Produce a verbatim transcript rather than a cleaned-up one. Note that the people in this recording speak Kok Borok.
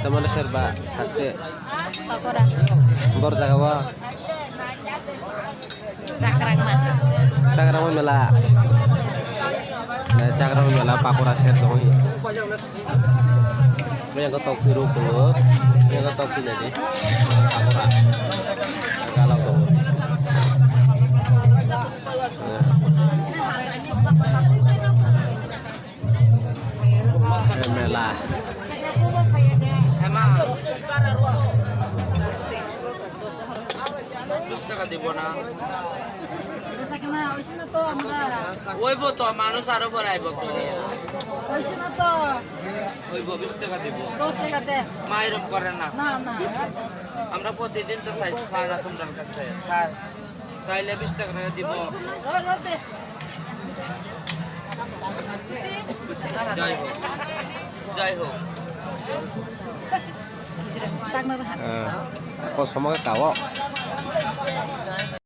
Tamani serba saste. Pakora. Bor jaga o. Chakrangma. Chakrangma mela. Chakrangma mela pakora ser tongo. Mega tok piro ko. Mega tok pina di. Pakora. Gala ko. Mela. বিশ টাকা দিব না। ওইব তো, মানুষ আরো বাড়াইব তো। ওইব, বিশ টাকা দিব। মাইরম করে না। আমরা প্রতিদিন তো চাই, স্যার, আপনার কাছে, স্যার। তাইলে বিশ টাকা টাকা দিব। যাই হোক, যাই হোক। Kosoma ka kao.